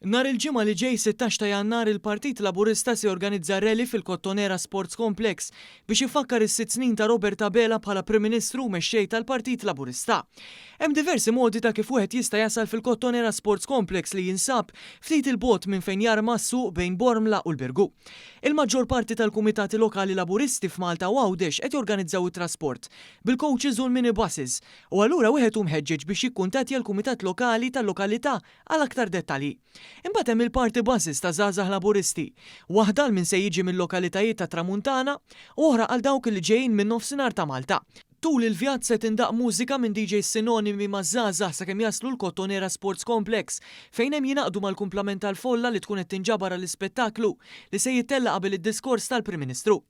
Nhar il-Ġimgħa li ġej 16 ta' Jannar il-Partit Laburista se jorganizza rally fil-Kottonera Sports Complex biex ifakkar is-sitt snin ta' Robert Abela bħala Prim Ministru u Mexxej tal-Partit Laburista. Hemm diversi modi ta' kif wieħed jista' jasal fil-Kottonera Sports Complex li jinsab ftit 'il bogħod minn fejn jarma s-suq bejn Bormla u l-Birgu. Il-maġġor parti tal-kumitati lokali Laburisti f'Malta u Għawdex qed jorganizzaw it-trasport bil-coaches u l-minibuses u allura wieħed hu mħeġġeġ biex jikkuntattja l-kumitat lokali tal-lokalità għal aktar dettalji. Imbagħad hemm il-party buses ta' żgħażagħ Laburisti, waħda għal min se jiġi mil-lokalitajiet tat-Tramuntana u oħra għal dawk li ġejjin min-Nofsinhar ta' Malta. Tul il-vjaġġ se tindaqq mużika minn DJs sinonimi maż-żgħażagħ sakemm jaslu l-Kottonera Sports Complex fejn hemm jingħaqdu mal-kumplament tal-folla li tkun qed tinġabar għall-ispettaklu li se jittella' qabel id-diskors tal-Prim Ministru.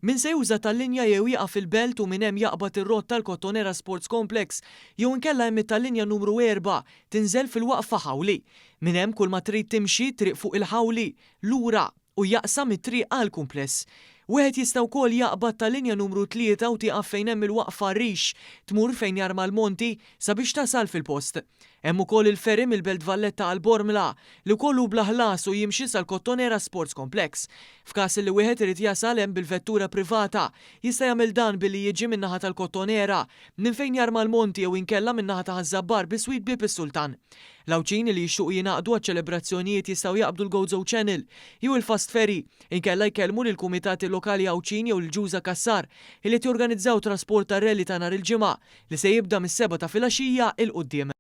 Min se juża tal-linja jew jieqaf il-Belt u minn hemm jaqbad ir-rotta l-Kottonera Sports Complex jew inkella hemm it-tal-linja numru 4 tinżel fil-waqfa Ħawli. Minn hemm kull ma trid timxi triq fuq il-Ħawli lura u jaqsam it-triq għall-kumpless. Wieħed jista' wkoll jaqbad tal-linja numru 3 u tieqaf fejn hemm il-waqfa Rix tmur fejn jarma l-monti sabiex tasal fil-post. Hemm ukoll il-ferry mill-Belt Valletta għal Bormla, li wkoll hu bla ħlas u jimxi sal-Kottonera Sports Complex. F'każ li wieħed irid jasal hemm bil-vettura privata, jista' jagħmel dan billi jiġi min-naħa tal-Kottonera, minn fejn jarma l-monti jew inkella min-naħa ta' Ħaż-Żabbar biswit Bieb is-Sultan. L-Għawdxin li jixtiequ jingħaqdu għaċ-ċelebrazzjonijiet jistgħu jaqbdu l-Gozo Channel jew il-Fast Ferry, inkella jkellmu lill-kumitati lokali Għawdxin jew lil Ġuża Cassar li qed jorganizzaw trasport tar-rally ta' nhar il-Ġimgħa li se jibda mis-sebgħa ta' filgħaxija 'l quddiem.